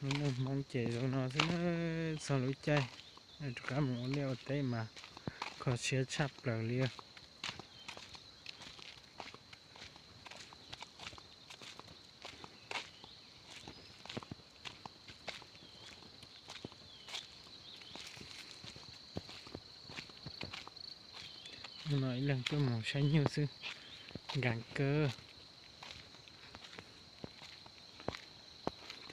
Lub neej Hmoob ces zoo no xwb na, txog lub caij rov qab mus ua liaj ua teb mas kho siab tshaj plaws li. Hnub no ib leeg tuaj mus saib nyuj xwb, nkees kawg.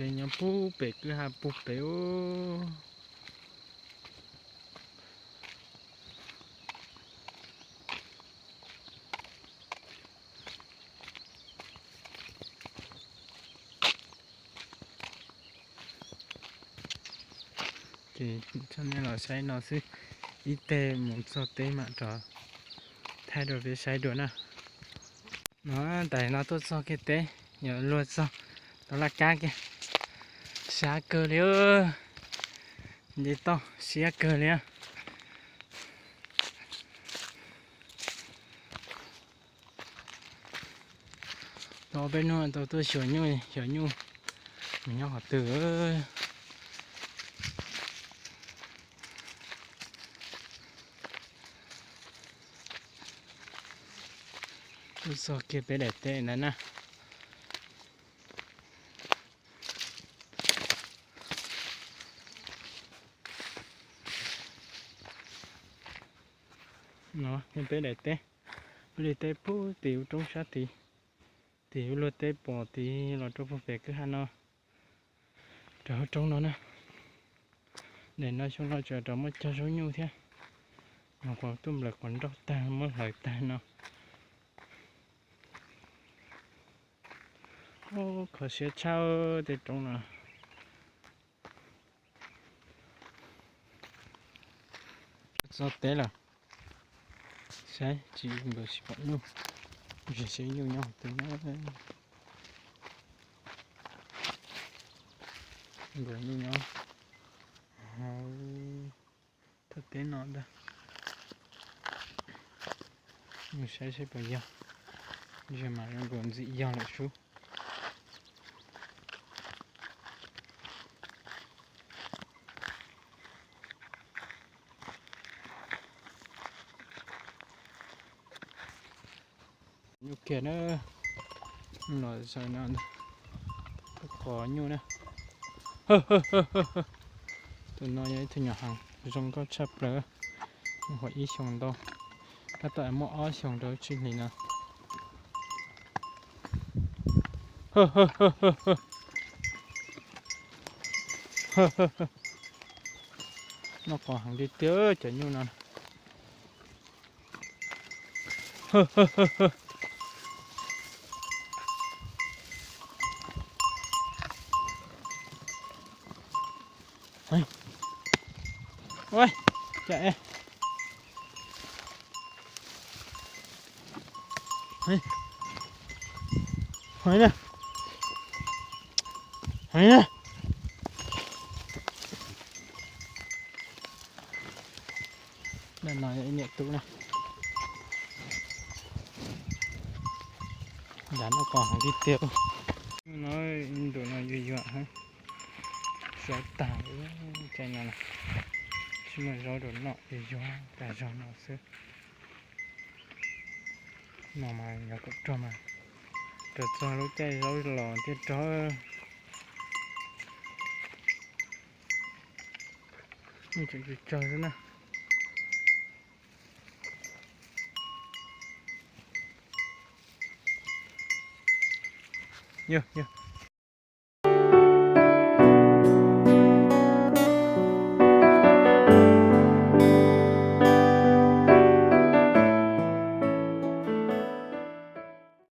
Ces nyob puag pem kwj ha puag pem ub. Ces txhob nej los saib no xwb, ib teg mus txog teb mam rov thaij rau peb saib dua na. No, tam no tuaj txog kiag teb, yuav luag txog tau laj kab kiag, siab kawg li, nce toj siab kawg li. Tau peb hnub tau tuaj xyuas nyuj, xyuas nyuj nws nyob qhov twg. Tuaj txog kiag peb daim teb ntawd na. No yog peb daim teb, ua li teb puag tim ub roob sab tid, tim ub luag teb pom tid los rau puag pem kwj ha no, rau hauv roob no na. Daim no xyoo no tseem rov muaj cog zaub nyuj thiab. Mas quas tuaj nplawm quas nroj tag muab hlawv tag no. Kho siab tshaj tej roob no. Txog teb lawm, saib tsis nkaus tsis pom nyuj, tsis saib nyuj nyob twg na. Nkaus nyuj nyob hauv thaj teb no ntag. Mus saib saib puas yog, ntshe mas zoo nkaus ntxim yog lawm sub. Nyuj kiag na, los zaum no ntag, tus qos nyuj na. Tus no yog ib tug nyuam heev zoo nkauj tshaj plaws, nyuam qhuav ib xyoos ntau, tab tom muaj ob xyoos rau tsib hlis no. Noj qos heev tiag tiag cov nyuj no. Dab no yog ib niam tub na. Nrad noj qos heev tiag tiag. No, ntu no yuag yuag, zaub tag, caij no tsis muaj zaub rau noj, yuag yuag tas zog no xwb. No mas yog kom rog mas rau txog lub caij zaub los thiaj rog. Tseem tsawg tsawg xwb na. Yog, yog,